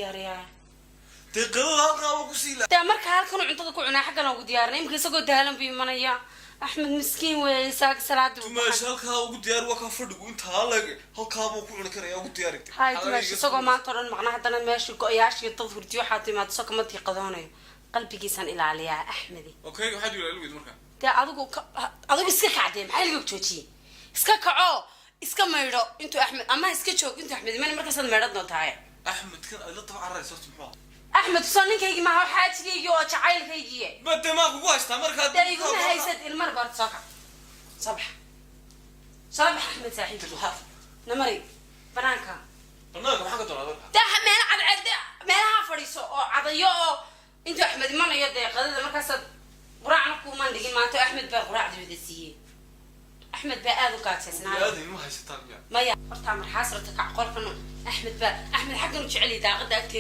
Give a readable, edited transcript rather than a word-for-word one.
Diyaariyaa. Dee qadada halkaa waa kusii la. Dee marka halkan cuntada ku cunaa, xaggan ugu diyaarinay. Imika isagoo daalan buu imanaya. Axmed miskiin weeye, saaka salaadii buu Dumaash, baxay. Halkaa ugu diyaar. Waa kaa fadhigu intaa leg, halkaa buu ku cuni karaya. Ugu diyaari. Hay dumaash, isagoo maanta o dhan maqnaa, haddana meesha go-yaasha dad hurdiyo waxaa timaado, soo kama diiqadoonayo. Qalbigiisaan ilaaliyaa Axmedi. Okay, waxaad ilaali weyd marka? Dee adigu adigu iska kacdee. Maxaa laga joojiyey? Iska kaco, iska maydho intuu Axmed, ama iska joog intuu Axmed iman, markaasaad maydhan doontahay. Axmed kan aad la daba cararaysa horta muxuu ahaa? Axmed soo ninkaygii maaha, xaajigaygii oo jacaylkaygii. Ma dee maa kugu haystaa markaad? Dee iguma haysad ilmar baad. Soo kac, soo bax, soo bax. Axmed saaxiibkii namari banaanka. Banaanka maxaa ka doonaa marka? Dee meel cadceed meelaha fadhiiso oo cadayo oo intuu Axmed imanayo. Dee qadada markaasaad quraacna kuumaan dhigin maanta. Axmed baa quraacda wada siiyey. Axmed baa aada u gaajaysnaayo. Aadan ma haysataan miya? Maya, hortaa marxaas rata kac. Qolkan Axmed baa, Axmed xaggan u jecel yahay, daaqada agteeda.